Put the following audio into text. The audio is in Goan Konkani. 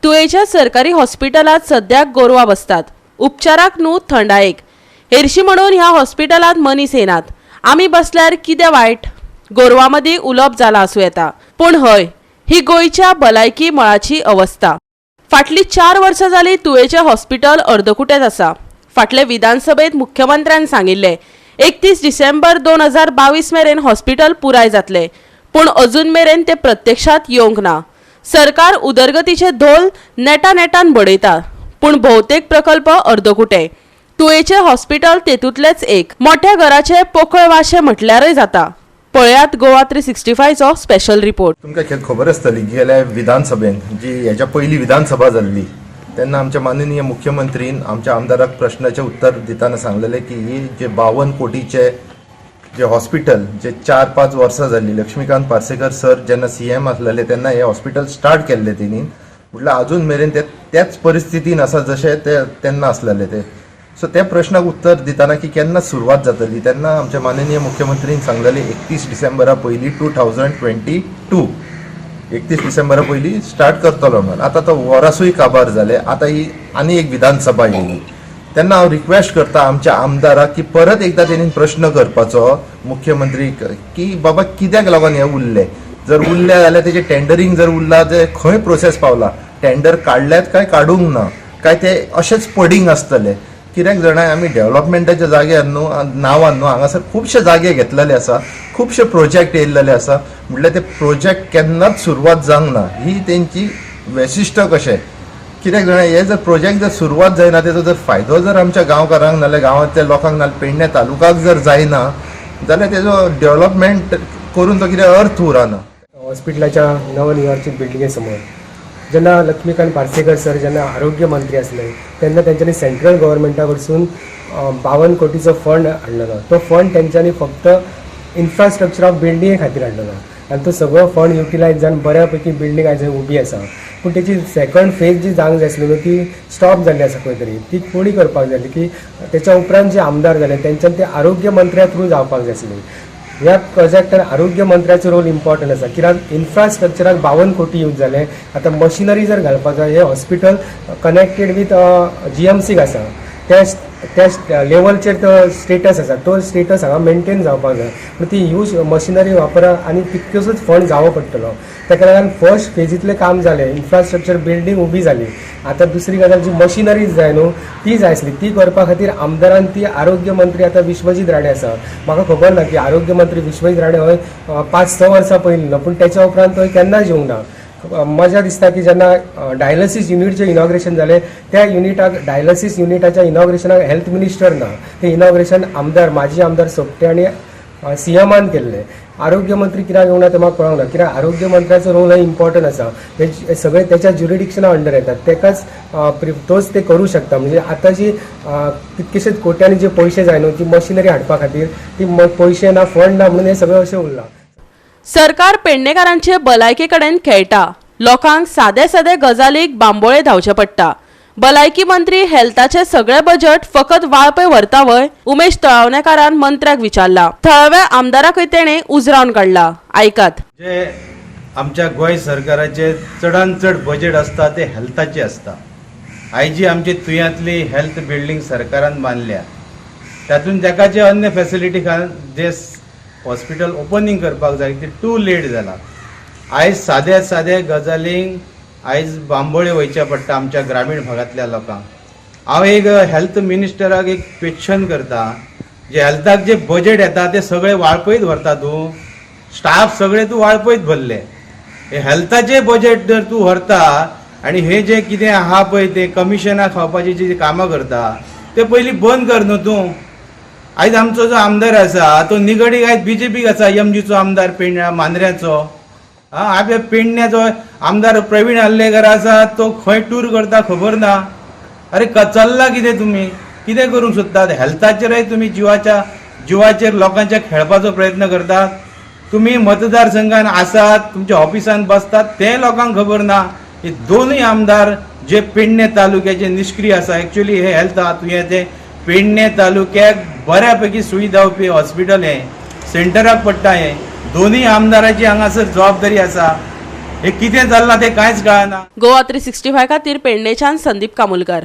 तुयेच्या सरकारी हॉस्पिटलांत सद्याक गोरवां बसतात, उपचाराक न्हू थंडायेक. हेरशी म्हणून ह्या हॉस्पिटलांत मनीस येनात. आमी बसल्यार कितें वायट? गोरवां मदीं उलोवप जालां आसूं येता, पूण हय ही गोंयच्या भलायकी मळाची अवस्था. फाटलीं 4 वर्सां जालीं तुयेचें हॉस्पिटल अर्दकुटेंच आसा. फाटले विधानसभेत मुख्यमंत्र्यान सांगिल्लें 31 डिसेंबर 2022 मेरेन हॉस्पिटल पुराय जातलें, पूण अजून मेरेन तें प्रत्यक्षांत येवंक ना. सरकार उदरगतीचे धोल नेटा नेटान बडयता, पूण भोवतेक प्रकल्प अर्दकुटे. तुयेचें हॉस्पिटल तेतूंतलेंच एक. मोठ्या घराचे पोकळ वाशे म्हटल्यारय जाता. पळयात गोवा 365चो स्पेशल रिपोर्ट. तुमकां खबर आसतली, गेल्या विधानसभेन, जी हेच्या पयली विधानसभा जाल्ली, तेन्ना आमच्या माननीय मुख्यमंत्रीन आमच्या आमदाराक प्रश्नाचें उत्तर दितना सांगलेलें की ही जे 52 कोटीचे जे हॉस्पिटल, जे 4-5 वर्सां जाल्ली, लक्ष्मीकांत पार्सेकर सर जेन्ना सीएम आसलेले तेन्ना हे हॉस्पिटल स्टार्ट केल्ले तेणी. म्हटल्यार अजून मेरेन ते त्याच परिस्थितीन आसा जशें ते तेन्ना आसलेले ते. सो त्या प्रश्नाक उत्तर दितना की केन्ना सुरवात जातली, तेन्ना आमच्या माननीय मुख्यमंत्रीन सांगलेले 31 डिसेंबरा पयलीं, 2022, 31 डिसेंबरा पयलीं स्टार्ट करतलो म्हणून. आतां तो वरसूय काबार जालें. आतां ही आनी एक विधानसभा येयली, तेन्ना हांव रिक्वेस्ट करता आमच्या आमदाराक की परत एकदां तेणी प्रश्न करपाचो मुख्यमंत्री की बाबा कित्याक लागून हें उरलें? जर उरलें जाल्यार तेजें टेंडरींग जर उरलां, ते खंय प्रोसेस पावला? टेंडर काडल्यात काय काडूंक ना, काय ते अशेंच पडींग आसतलें? कित्याक जाणा, आमी डेव्हलपमेंटाच्या जाग्यार न्हू, नांवान न्हू, हांगासर खुबशे जागे घेतलेले आसा, खुबशे प्रोजेक्ट येयल्लेले आसा. म्हटल्यार ते प्रोजेक्ट केन्नाच सुरवात जावंक ना, ही तेंची वैशिश्ट कशें. कित्याक जाणा, हे जर प्रोजेक्ट जर सुरवात जायना, तेजो जर फायदो जर आमच्या गांवकारांक नाल्यार गांवांतल्या लोकांक नाल्यार पेडणे तालुकाक जर जायना जाल्यार तेजो डेव्हलपमेंट करून तो कितें अर्थ उरना. हॉस्पिटलाच्या नवनिर्वाचित बिल्डिंगे समोर जेन्ना लक्ष्मीकांत पार्सेकर सर जेन्ना आरोग्य मंत्री आसले, तेन्ना तेंच्यांनी सेंट्रल गव्हर्मेंटा कडसून 52 कोटीचो फंड हाडलेलो. तो फंड तेंच्यांनी फक्त इन्फ्रास्ट्रक्चर ऑफ बिल्डिंगे खातीर हाडलेलो आनी तो सगळो फंड युटिलायज जावन बऱ्या पैकी बिल्डींग आयज उबी आसा. पूण तेची सेकंड फेज जी जावंक जाय आसली न्हू, ती स्टॉप जाल्ली आसा खंय तरी. ती कोणी करपाक जाय आसली की तेच्या उपरांत जे आमदार जाले तेंच्यान ते आरोग्य मंत्र्या थ्रू जावपाक जाय आसली. ह्या प्रोजेक्टान आरोग्य मंत्र्याचो रोल इम्पॉर्टंट आसा, कित्याक इन्फ्रास्ट्रक्चराक 52 कोटी यूज जाले. आतां मशिनरी जर घालपाक जाय, हें हॉस्पिटल कनेक्टेड वीथ जीएमसीक आसा, त्या त्या लेवलचेर तो स्टेटस आसा, तो स्टेटस हांगा मेंटेन जावपाक जाय. पूण ती यूज मशिनरी वापरा आनी तितक्योच फंड जावो पडटलो. ताका लागून फर्स्ट फेजींतलें काम जालें, इन्फ्रास्ट्रक्चर बिल्डींग उबी जाली. आतां दुसरी गजाल, जी मशिनरीज जाय न्हू, ती जाय आसली. ती करपा खातीर आमदारान ती आरोग्य मंत्री आतां विश्वजीत राणे आसा. म्हाका खबर ना की आरोग्य मंत्री विश्वजीत राणे हय 5-6 वर्सां पयलीं न्हू, पूण तेच्या उपरांत तो केन्नाच येवंक ना. मजा दिसता की जेन्ना डायलिसीस युनिटचें इनॉग्रेशन जालें, त्या युनिटाक, डायलिसीस युनिटाच्या इनॉग्रेशनाक हेल्थ मिनिस्टर ना. तें इनॉग्रेशन आमदार, माजी आमदार सोपटे आनी सीएमान केल्लें. आरोग्य मंत्री कित्याक येवंक ना तें म्हाका कळोंक ना, कित्याक आरोग्य मंत्र्याचो रोल हो इम्पॉर्टंट आसा. हे सगळे त्याच्या ज्युरिडिक्शना अंडर येतात, तेकाच तोच ते करूं शकता. म्हणजे आतां जी कितकेशेच कोट्यांनी जे पयशे जाय न्हू ती मशिनरी हाडपा खातीर, ती पयशे ना, फंड ना, म्हणून हें सगळें अशें उरलां. सरकार पेडणेकारांचे भलायके कडेन खेळटा. लोकांक सादे सादे गजालीक बांबोळे धांवचें पडटा. भलायकी मंत्री हेल्थाचे सगळे बजेट फकत वाळपय व्हरता व्हय? उमेश तळावणेकारान मंत्र्याक विचारला. थळाव्या आमदाराकय तेणे उजरावन काडला. आयकात. जे आमच्या गोंय सरकाराचे चडान चड बजेट आसता ते हेल्थाचे आसता. आयजी आमची तुयांतली हेल्थ बिल्डींग सरकारान बांदल्या, तातूंत ताका जे अन्य फेसिलिटी जे हॉस्पिटल ओपनींग करपाक जाय ते टू लेट जाला. आयज साद्या साद्या गजालींक आयज बांबोळे वयचें पडटा आमच्या ग्रामीण भागांतल्या लोकांक. हांव एक हेल्थ मिनिस्टराक एक क्वेश्चन करता, जे हेल्थाक जे बजेट येता ते सगळे वाळपयत व्हरता तूं, स्टाफ सगळे तूं वाळपयत भरले. हे हेल्थाचे बजेट जर तूं व्हरता आनी हे जे कितें आहा पळय ते कमिशनां खावपाची जी कामां करता ते पयलीं बंद कर न्हू तूं. आयज आमचो जो आमदार आसा तो निगडीक आयज बीजेपीक आसा, एमजीचो आमदार पेडण्या मांद्र्याचो. आं, पेडण्याचो आमदार प्रवीण आर्लेकर आसा, तो खंय टूर करता खबर ना. अरे, चल्ला कितें? तुमी कितें करूंक सोदतात? हेल्थाचेरय तुमी जिवाच्या जिवाचेर लोकांच्या खेळपाचो प्रयत्न करतात. तुमी मतदारसंघान आसात, तुमच्या ऑफिसान बसतात ते लोकांक खबर ना. हे दोनूय आमदार जे पेडणे तालुक्याचे निश्क्रीय आसा. एक्चुअली हे हेल्थ तुवें ते पेडणे तालुक्याक बऱ्या पैकी सुविधा दिवपी हॉस्पिटल, हें सेंटराक पडटा. हें दोनूय आमदाराची हांगासर जबाबदारी आसा. हे कितें चल्लां तें कांयच कळना. गोवा 365 खातीर पेडणेच्यान संदीप कामुलकार.